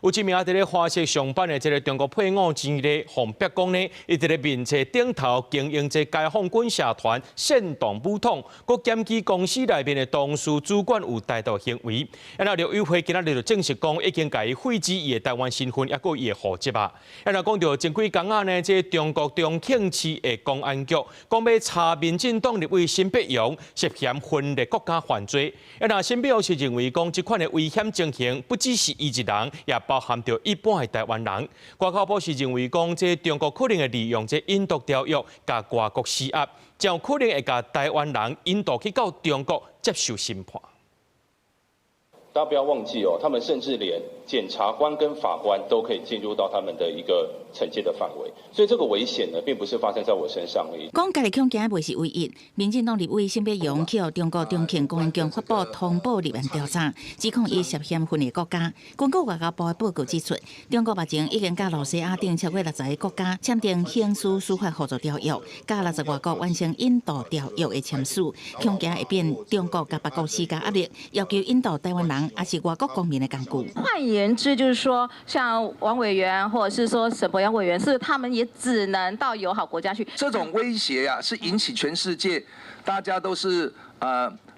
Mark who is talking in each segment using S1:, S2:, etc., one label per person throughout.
S1: 有一名佇咧華碩上班的這个中國配偶錢麗，予人爆講呢，伊佇咧面冊頂頭經營這解放軍社團煽動武統，閣檢舉公司內面的同事主管有台獨行為。啊，陸委會今仔日就證實講，已經共伊廢止伊的台灣身份，抑閣伊的戶籍啊。啊，若講著前幾工仔呢，這中國重慶市的公安局講欲查民進黨立委沈伯洋涉嫌分裂國家犯罪。啊，若沈伯洋是認為講，這款的危險情形不只是伊一人，也包含著一般的台灣人。外交部是認為講，這中國可能會利用這引渡條約，共外國施壓，將有可能會共台灣人引渡去到中國接受審判。
S2: 大家不要忘記哦，他們甚至連檢察官跟法官都可以進入到他們的一個懲戒的範圍，所以這個危險呢，並不是發生在我身上而已。
S3: 講家己恐驚袂是唯一，民進黨立委沈伯洋去予中國重慶公安局發布通報立案調查，指控伊涉嫌分裂國家。根據外交部的報告指出，中國目前已經佮露西亞等超過60個國家簽訂刑事司法合作條約，佮60外國完成引渡條約的簽署，恐驚會變中國共別國施加壓力，要求引渡台灣人，抑是外國公民的工具。
S4: 換言之，就是說，像王委員，或者是說沈伯洋委員，是他們也只能到友好國家去。
S5: 這種威脅啊，是引起全世界大家都是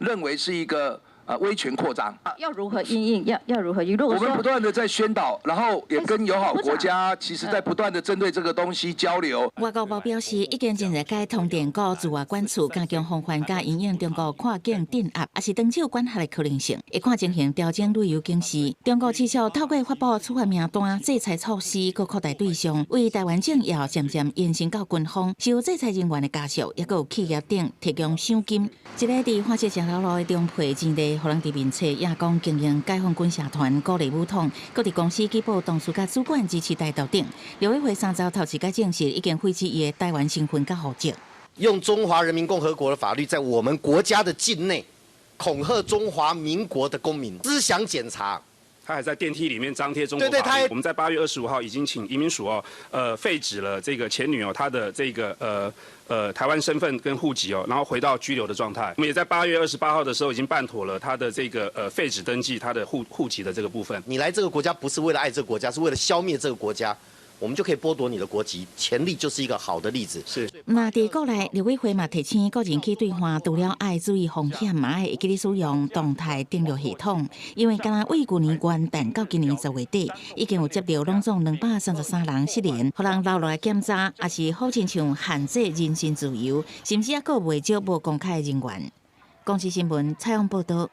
S5: 認為是一個威權擴張。
S4: 要如何因應？要如何應？如果
S5: 我們不斷的在宣導，然後也跟友好國家，其實在不斷的針對這個東西交流。
S3: 外交部表示，已經正在佮通電閣駐外館處加強防範佮因應中國跨境鎮壓，抑是長手管轄的可能性，會看情形調整旅遊警示。中國持續透過發布處罰名單、制裁措施，閣擴大對象，為台灣政要漸漸延伸到軍方，受制裁人員的家屬，抑閣有企業等提供賞金。一個佇華碩食頭路的中配錢麗，予人佇面冊也講經營解放軍社團鼓勵武統，閣佇公司舉報同事佮主管支持台獨等。陸委會三十頭一擺證實，已經廢止伊的台灣身份佮戶籍。
S6: 用中華人民共和國的法律，在我們國家的境內恐嚇中華民國的公民，思想檢查。
S7: 他還在電梯裡面張貼中國法律。我們在8月25號已經請移民署哦，廢止了這個前女友她的這個台灣身份跟戶籍哦，然後回到居留的狀態。我們也在8月28號的時候已經辦妥了他的這個廢止登記他的戶籍的這個部分。
S6: 你來這個國家不是為了愛這個國家，是為了消滅這個國家。我們就可以剝奪你的國籍，錢麗就是一個好的例子。
S7: 是。
S3: 那佇國內，陸委會嘛提醒個人去對岸，除了愛注意風險，嘛愛會記得使用動態登錄系統，因為敢若為舊年元旦到今年10月底，已經有接著攏總233人失聯，予人留落來檢查，抑是好親像限制人身自由，甚至抑閣袂少無公開的人員。公視新聞採訪報導。